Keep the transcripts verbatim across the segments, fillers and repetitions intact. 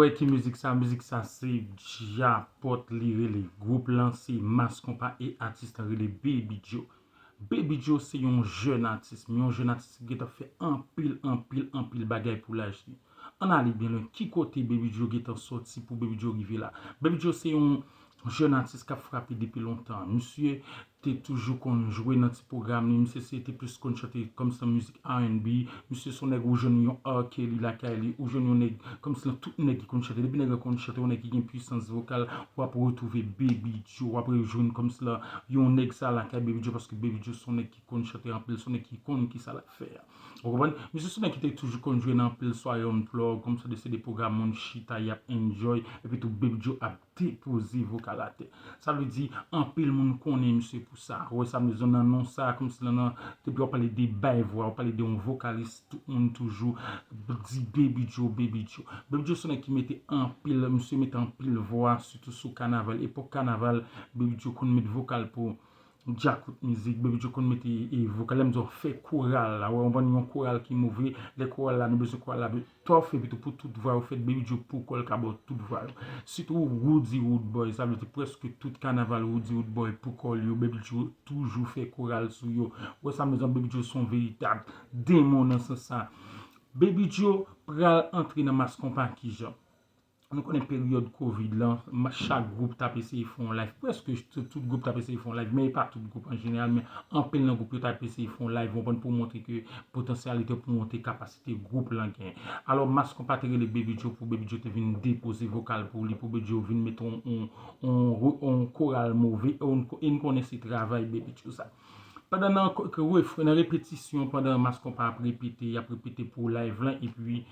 Wè ki mizik sa, mizik sa se Djapòt li rele. Gwoup lan se Mass Konpa e atis lan rele Baby Joe. Baby Joe se yon jèn atis, men yon jèn atis ki gentan fè anpil, anpil, anpil bagay pou laj li. Ann ale byen lwen, ki kote Baby Joe gentan sòti pou Baby Joe rive la? Baby Joe se yon jèn atis k ap frape depi lontan. Misye te toujou konn jwe nan ti pwogram li. Misye se te plis konn chante kòmsi nan mizik R and B. Misye se yon nèg ou jwenn yon R. Kelly lakay li, ou jwenn yon nèg kòmsi nan tout nèg ki konn chante. Depi nèg la konn chante, yon nèg ki gen pwisans vokal, w ap retwouve Baby Joe, w ap rejwenn kòmsi la yon nèg sa lakay Baby Joe, paske Baby Joe se yon nèg ki konn chante anpil, se yon nèg ki konn kisa l ap fè a. Ou konprann? Misye se yon nèg ki te toujou konn jwe nan anpil sware unplug, kòmsi de se de pwogram moun chita, y ap enjoy, epi tou Baby Joe ap depoze vokal atè. Sa vle di, anpil moun konnen misye pou sa. Ou wè sa m di w nan non sa, kòmsi nan, nan, depi w ap pale de bay vwa, w ap pale de yon vokalis, tout moun toujou di Baby Joe, Baby Joe. Baby Joe se yon nèg ki mete anpil, misye mete anpil vwa, sitou sou kanaval. Epòk kanaval, Baby Joe konn met vokal pou djakout mizik, Baby Joe konn mete e, vokal, lè m di w fè koral la, wè, w konprann yon koral ki move, lè koral la, nou bezwen koral la tòf, epi tou pou tout vwa yo fèt, Baby Joe pou kò l ka ba w tout vwa yo. Sitou Roody Roodboy, sa vle di prèske tout kanaval Roody Roodboy pou kò l yo, Baby Joe toujou fè koral sou yo. Wè sa m bezwen, Baby Joe se yon veritab denmon nan sans sa. Baby Joe pral antre nan Mass Konpa kijan? Nou konnen peryòd kovid lan, ma- chak gwoup t ap eseye fè yon live. Prèske tout, tout gwoup t ap eseye fè yon live, men e pa tout gwoup an jeneral, men anpil nan gwoup yo t ap eseye fè yon live, w konprann, pou montre ke potansyalite, pou montre kapasite gwoup lan genyen. Alò, Mass Konpa te rele Baby Joe pou Baby Joe te vin depoze vokal pou li, pou Baby Joe vin mete yon, yon, yon, yon koral move, e n, e n konnen se travay Baby Joe sa. Pandan nan ko- ke refren, nan repetisyon, pandan Mass Konpa ap repete, y ap repete pou live lan, epi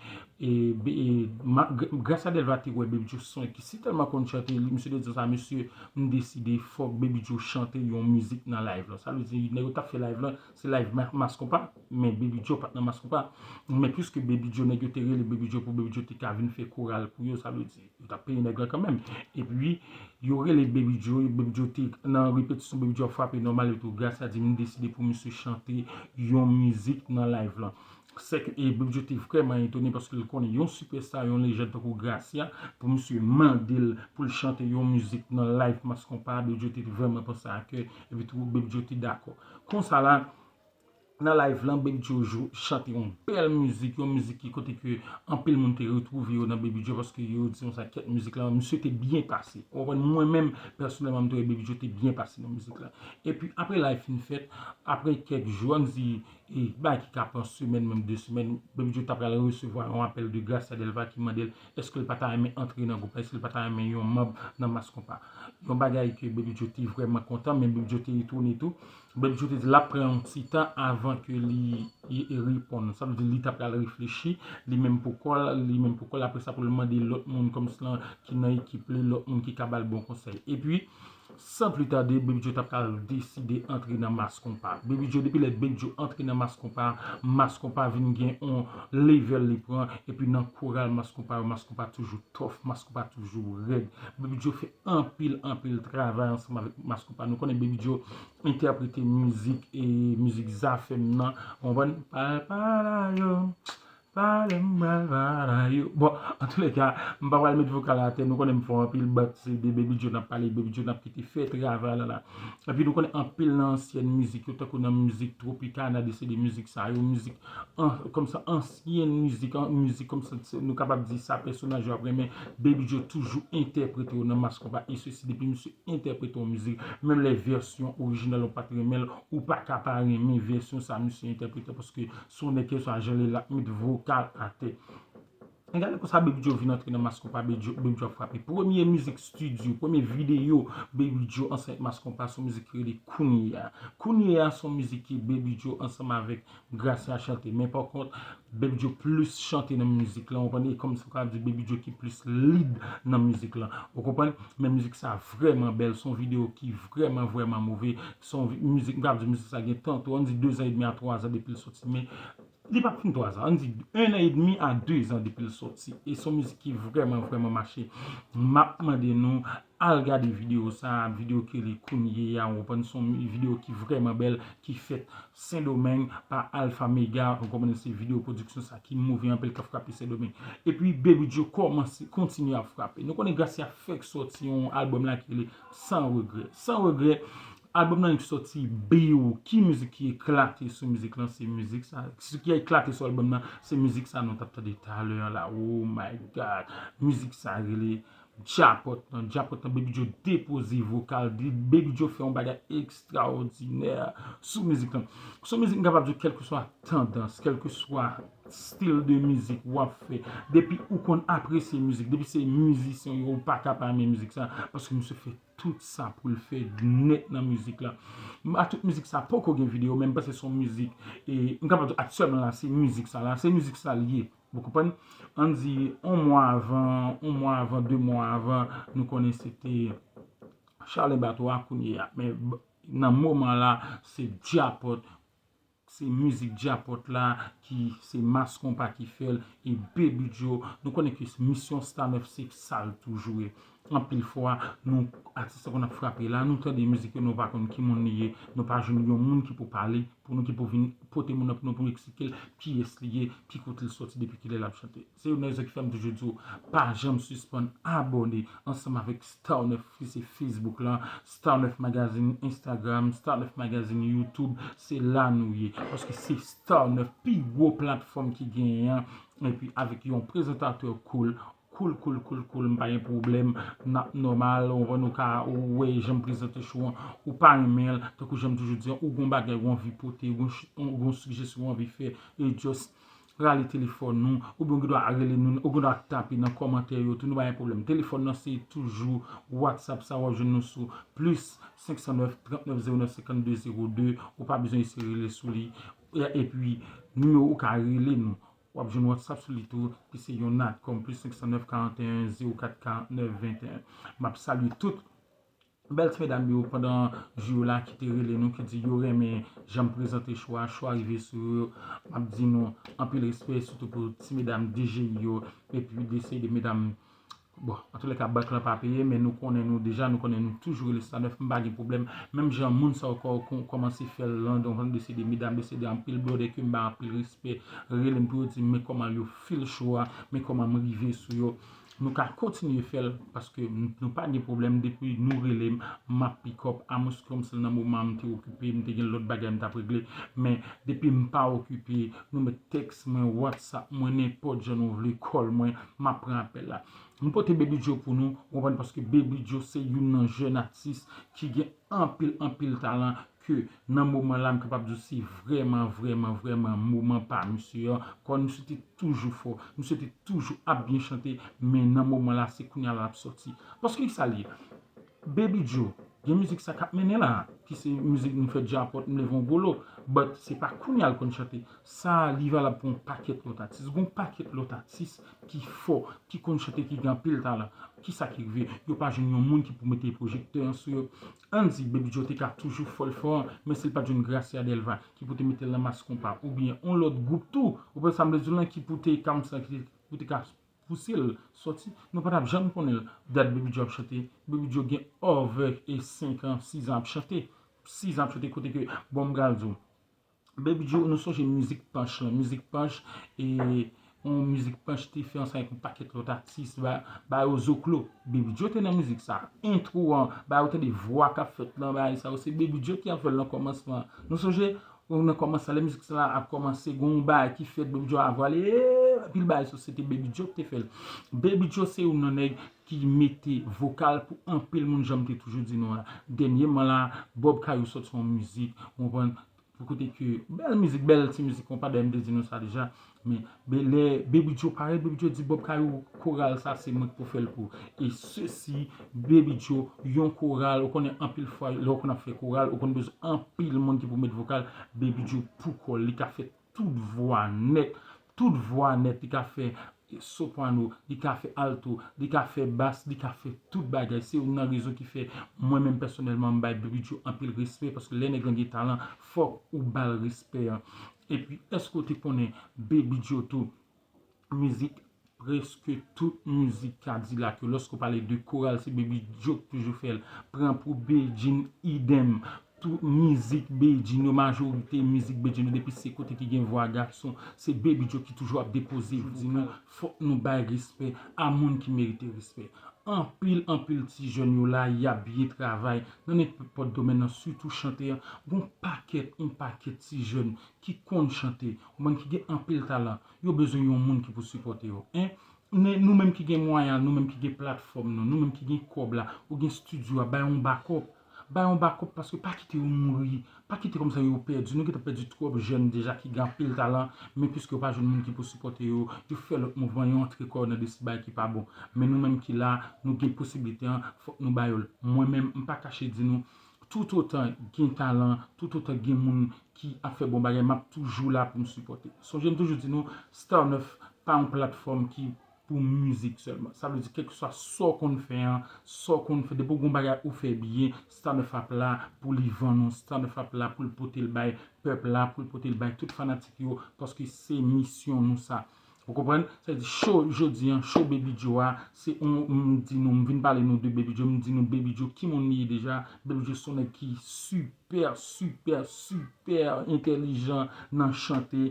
e, be- e, ma- G- Gracia Delva te wè Baby Joe se yon nèg ki si tèlman konn chante, li, misye te di sa, mesye, m deside fòk Baby Joe chante yon mizik nan live lan. Sa vle di, nèg yo t ap fè live lan, se live Ma- Mass Konpa, men Baby Joe pa t nan Mass Konpa. Men piske Baby Joe, nèg yo te rele Baby Joe pou Baby Joe te ka vin fè koral pou yo, sa vle di, yo t ap peye nèg lan kanmenm. Epi, yo rele Baby Joe, Baby Joe te nan repetisyon, Baby Joe ap frape nòmal, epi tou Gracia di, m deside pou misye chante yon mizik nan live lan. Sèke, e Baby Joe te vrèman etone paske l konnen yon sipèsta, yon lejann tankou Gracia, pou misye mande l pou l chante yon mizik nan live Mass Konpa, Baby Joe te vrèman pran sa a kè, epi tou Baby Joe te dakò. Konsa la, nan live lan, Baby Joe jou- chante yon bèl mizik, yon mizik ki kote ke anpil moun te retwouve yo nan Baby Joe paske yo di konsa kèt mizik lan, misye te byen pase. Ou konprann? Mwen menm, pèsonèlman, m te wè Baby Joe te byen pase nan mizik lan. Epi, apre live fin fèt, apre kèk jou, ann di, e, bagay ki ka pran semèn, menm de semèn, Baby Joe ta pral resevwa yon apèl de Gracia Delva ki mande l èske l pa ta renmen antre nan gwoup la, èske l pa ta renmen yon manm nan Mass Konpa. Yon bagay ke Baby Joe te vrèman kontan, men Baby Joe te etone tou. Baby Joe te di l ap pran yon ti tan avan ke li, li, li reponn. Sa vle di li ta pral reflechi, li menm pou kò l, li menm pou kò l, apre sa pou l mande lòt moun kòmsi lan ki nan ekip li, lòt moun ki ka ba l bon konsèy. Epi, san pli tade, Baby Joe ta pral deside antre nan Mass Konpa. Baby Joe, depi lè Baby Joe antre nan Mass Konpa, Mass Konpa vin gen yon level li pran, epi nan koral Mass Konpa yo, Mass Konpa toujou tough, Mass Konpa toujou rèd. Baby Joe fè anpil, anpil travay ansanm avèk Mass Konpa. Nou konnen Baby Joe entèprete mizik e mizik Zafèm nan. Ou konprann? Pral pala yo, pale m pral pala yo. Bon, antouleka, m pa pral met vokal atè. Nou konnen m fè anpil bat, se de Baby Joe n ap pale, Baby Joe n ap kite fè travay la la. Epi nou konnen anpil nan ansyen mizik yo, tankou nan mizik Tropicana, de se de mizik sa yo, mizik an, kòmsa ansyen mizik, an, mizik kòmsa se- nou kapab di sa pèsonaj yo ap renmen, Baby Joe toujou entèprete yo nan Mass Konpa, e sesi depi misye entèprete yon mizik, menm lè vèsyon orijinal ou pa t renmen l, ou pa ka pa renmen vèsyon sa misye entèprete, paske se yon nèg ke sa jan li la met vokal atè. Gade konsa Baby Joe vin antre nan Mass Konpa, Baby Joe, Baby Joe ap frape. Premye mizik estidyo, premye videyo Baby Joe ansanm ak Mass Konpa, se yon mizik ki rele Kounye a. Kounye a se yon mizik ki Baby Joe ansanm avèk Gracia chante. Men pa kont, Baby Joe plis chante nan mizik lan, ou konprann, e kòm sa w ka di Baby Joe ki plis lead nan mizik lan. Ou konprann? Men mizik sa vrèman bèl, se yon videyo ki vrèman, vrèman move. Se yon vi- mizik, m ka di mizik sa gen tanto, ann di de zan edmi a twa zan depi l soti, men Li p ap fin twa zan, ann di en an edmi a de zan depi l sòti. E se yon mizik ki vrèman, vrèman mache. M ap mande nou al gade videyo sa a, videyo ki rele Kounye a, ou konprann, se yon videyo ki vrèman bèl, ki fèt Sendomeng pa Alpha Mega, ou konprann, se videyo pwodiksyon sa ki move anpil, k ap frape Sendomeng. Epi Baby Joe kòmanse, kontinye ap frape. Nou konnen Gracia fèk sòti yon albòm la ki rele Sans Regret. Sans Regret, albòm nan ki sòti, biw, ki mizik ki eklate sou mizik lan, se mizik sa. Se ki eklate sou albòm nan, se mizik sa nou t ap tande talè a la. Oh my God. Mizik sa rele Djapòt lan. Djapòt lan, Baby Joe depoze vokal, Baby Joe fè yon bagay ekstraòdinè sou mizik lan. Sou mizik, m kapab di, kèlkeswa tandans, kèlkeswa stil de mizik w ap fè, depi ou konn apresye mizik, depi se mizisyen yo, ou pa ka pa renmen mizik sa, paske misye fè tout sa pou l fè nèt nan mizik la. A tout mizik sa poko gen videyo, men m panse se yon mizik, e m kapab di aktyèlman la, se mizik sa la, se mizik sa l ye. Ou konprann? Ann di, yon mwa avan, yon mwa avan, de mwa avan, nou konnen se te Chale Bato a kounye a. Men nan moman la, se Djapòt, se mizik Djapòt la ki se Mass Konpa ki fè l, e Baby Joe. Nou konnen ke misyon Star nèf se sa l toujou ye. Anpil fwa, nou, atis sa konn ap frape la, nou tande mizik yo, nou pa konn ki moun li ye, nou pa jwenn yon moun ki pou pale pou nou, ki pou vin pote moun nan pou nou, pou nou eksplike l kiyès li ye, ki kote l sòti, depi kilè l ap chante. Se youn nan rezon ki fè m toujou di w, pa janm sispann abòne ansanm avèk Star nèf ki se Facebook lan, Star nèf Magazine Instagram, Star nèf Magazine YouTube, se la nou ye. Paske se Star nèf pi gwo platfòm ki genyen an, epi avèk yon prezantatè cool, cool, cool, cool, cool, m pa gen pwoblèm, n ap nòmal, ou konprann, ou ka, ou wè jan m prezante show an, ou pa renmen l, tankou jan m toujou di an, ou gon bagay ou anvi pote, ou gon, ou gon sijesyon ou anvi fè, e just rale telefòn nou, oubyen ou gen dwa rele nou, ou gen dwa tape nan kòmantè yo tou, nou pa gen pwoblèm. Telefòn nan se toujou WhatsApp sa, w ap jwenn nou sou plis senk san nèf, trant nèf zewo nèf, senkann de zewo de, ou pa bezwen eseye rele sou li. E, epi, nimewo ou ka rele nou. W ap jwenn WhatsApp sou li tou, ki se yon Natcom, plis senk san nèf, karanteyen, zewo kat, karantnèf, venteyen. M ap salye tout bèl ti medam yo pandan jou yo la ki te rele nou, ki di yo renmen jan m prezante show a, show a rive sou yo. M ap di nou anpil respè, sitou pou ti medam D J yo, epi D C de medam. Bon, antoulèka, bank lan pa peye, men nou konnen nou deja, nou konnen nou toujou rele Star nèf, m pa gen pwoblèm. Menm jan moun sa yo kò-, kon-, kòmanse fè l lan, donk, de se de medam, de se de anpil blòdè ke m ba anpil respè, rele m pou yo di m men kòman yo feel show a, men kòman m rive sou yo. Nou ka kontinye fè l, paske n-, nou pa gen pwoblèm, depi nou rele m, m ap pick up, amwens ke kòmsi nan moman an m te okipe, m te gen lòt bagay m t ap regle, men depi m pa okipe, nou mèt tèks mwen, WhatsApp mwen, nenpòt jan nou vle, call mwen, m ap pran apèl la. M pote Baby Joe pou nou, ou konprann, paske Baby Joe se youn nan jèn atis ki gen anpil, anpil talan, ke nan moman la, m kapab di w se vrèman, vrèman, vrèman moman pa misye an. Kò misye te toujou fò, misye te toujou ap byen chante, men nan moman la, se kounye a l ap sòti. Paske ki sa l ye? Baby Joe, gen mizik sa k ap mennen la, ki se mizik nou fè Djapòt, m leve yon gwo lo, but se pa kounye a l konn chante. Sa li valab pou yon pakèt lòt atis. Gon pakèt lòt atis ki fò, ki konn chante, ki gen anpil talan. Kisa ki rive? Yo pa jwenn yon moun ki pou mete pwojektè an sou yo. Ann di, Baby Joe te ka toujou fò l fò an, men si l pa t jwenn Gracia Delva, ki pou te mete l nan Mass Konpa, oubyen yon lòt gwoup tou, ou konprann sa m vle di w lan, ki pou te ka, ki pou te ka pouse l sòti, nou pa t ap janm konnen dat Baby Joe ap chante. Baby Joe gen over e senk an, sis an ap chante. Sis an ap chante kote ke, bon, m pral di w. Baby Joe, nou sonje Mizik Panch lan. Mizik Panch, e, yon Mizik Panch te fè ansanm avèk yon pakèt lòt atis, ba, ba yo zoklo. Baby Joe te nan mizik sa. Entwo an, ba yo tande vwa k ap fèt lan, bagay sa yo. Se Baby Joe ki ap fè l nan kòmansman. Nou sonje, nan kòmansman, lè mizik sa ap kòmanse, gon yon bagay ki fèt, Baby Joe ap vwale, e, anpil bagay sa, se te Baby Joe ki te fè l. Baby Joe se youn nan nèg ki mete vokal pou anpil moun, jan m te toujou di nou la. Dènyèman la, Bob Kayou sòti yon mizik, ou konprann, pou kote ke, bèl mizik, bèl ti mizik konpa, dayè m te di nou sa deja, men, be-, lè Baby Joe parèt, Baby Joe di Bob Kayou, koral sa, se mwen ki pou fè l pou ou. E sesi, Baby Joe, yon koral, ou konnen anpil fwa, lè w konn ap fè koral, ou konn bezwen anpil moun ki pou met vokal, Baby Joe pou kò l, li ka fè tout vwa nèt, tout vwa nèt, li ka fè soprano, li ka fè alto, li ka fè bas, li ka fè tout bagay. Se youn nan rezon ki fè mwen menm pèsonèlman m bay Baby Joe anpil respè, paske lè nèg lan gen talan, fòk ou ba l respè an. Epi, èske w te konnen Baby Joe tou, mizik, prèske tout mizik Kadilak yo, lòske w pale de koral, se Baby Joe ki toujou fè l. Pran pou Bedjine, idèm. Tout mizik Bedjine yo, majorite mizik Bedjine yo, depi se kote ki gen vwa gason, se Baby Joe ki toujou ap depoze. Di nou, fòk nou bay respè a moun ki merite respè. Anpil, anpil ti jèn yo la, y ap byen travay nan nenpòt domèn nan, sitou chante an. Gon pakèt, yon pakèt ti jèn ki konn chante, ou konprann, ki gen anpil talan, yo bezwen yon moun ki pou sipòte yo. En, nou menm ki gen mwayen, nou menm ki gen platfòm nou, nou menm ki gen kòb la, ou gen estidyo a, bay yon bakòp. Bay yon bakòp, paske pa kite yo mouri, pa kite kòmsa yo pèdi. Nou gentan pèdi twòp jèn deja ki gen anpil talan, men piske yo pa jwenn moun ki pou sipòte yo, yo fè lòt mouvman, yo antre kò yo nan de ti bagay ki pa bon. Men nou menm ki la, nou gen posiblite an, fòk nou ba yo l. Mwen menm, m pa kache di nou, toutotan gen talan, toutotan gen moun ki ap fè bon bagay, m ap toujou la pou m sipòte. Sonje m toujou di nou, Star nèf pa yon platfòm ki pou mizik sèlman. Sa vle di, kèlkeswa sa w konn fè an, sa w konn fè, depi w gon bagay ou fè byen, Star nèf ap la pou li vann ou, Star nèf ap la pou l pote l bay pèp la, pou l pote l bay tout fanatik yo, paske se misyon nou sa. Ou konprann? Sa vle di, show jodi an, show Baby Joe a, se yon, m di nou, m vin pale nou de Baby Joe, m di nou Baby Joe, ki moun li ye deja? Baby Joe se yon nèg ki sipè, sipè, sipè entèlijan nan chante.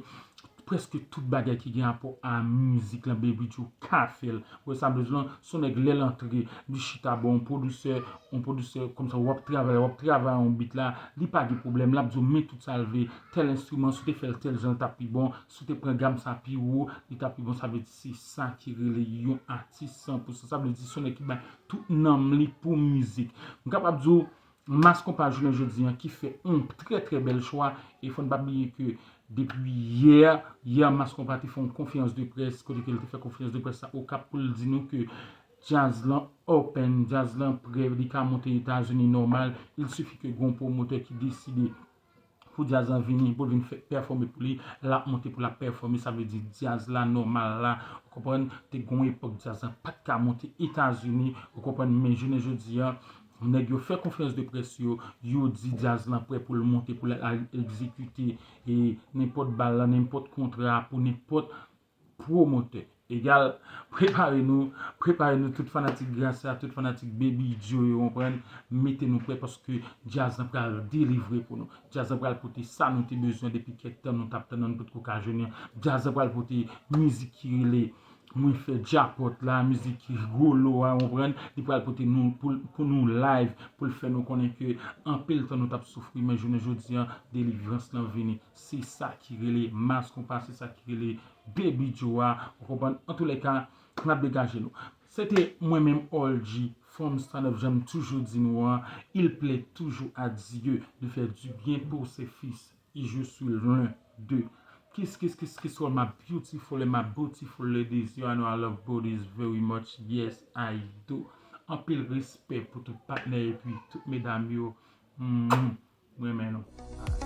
Prèske tout bagay ki gen rapò a mizik lan, Baby Joe ka fè l. Ou wè sa m vle di lan, se yon nèg lè l antre, li chita bò yon pwodisè, yon pwodisè kòmsa w ap travay, w ap travay yon beat la, li pa gen pwoblèm, l ap di w men tout sa l vle, tèl enstriman, si w te fè l tèl jan, l t ap pi bon, si w te pran gam sa pi wo, li t ap pi bon, sa vle di se sa ki rele yon atis san pou san, sa vle di se yon nèg ki bay tout nanm li pou mizik. M kapab di w, Mass Konpa jounen jodi an ki fè yon trè trè bèl chwa, e fò n pa bliye ke depi yè, yè Mass Konpa te fè yon konferans de près, kote ke l te fè konferans de près sa Okap pou l di nou ke djaz lan open, djaz lan prè, li ka monte Etazini nòmal, il sifi ke gon pwomotè ki deside pou djaz lan vini, pou l vin fè pèfòme pou li, l ap monte pou l ap pèfòme, sa vle di djaz la nòmal la, ou konprann, te gon epòk djaz lan pa t ka monte Etazini, ou konprann, men jounen jodi an, nèg yo fè konferans de près yo, yo di djaz lan prè pou l monte, pou l al egzekite, e nenpòt bal la, nenpòt kontra pou nenpòt pwomotè. Egal, prepare nou, prepare nou tout fanatik Gracia, tout fanatik Baby Joe yo, konprann, mete nou prè paske djaz lan pral delivre pou nou. Djaz lan pral pote sa nou te bezwen depi kèk tan nou t ap tann, nou potko ka jwenn li. Djaz lan pral pote mizik ki rele Mwen fè djapòt la, mizik ki golo a, konprann, li pral pote nou pou, pou nou live, pou l fè nou konnen ke anpil tan nou t ap soufri, men jounen jodi an, delivrans lan vini. Se sa ki rele Mass Konpa, se sa ki rele Baby Joe a, ou konprann? Antoulèka, n ap degaje nou. Se te mwen menm, All G, from Star nèf, jan m toujou di nou an, il plaît toujours à Dieu de faire du bien pour ses fils. Et je suis l'un d'eux. Kiss, kiss, kiss, kiss all my beautiful and my beautiful ladies. You know I love bodies very much. Yes, I do. Anpil respè pou tout patnè epi tout medam yo. Mm, m renmen nou.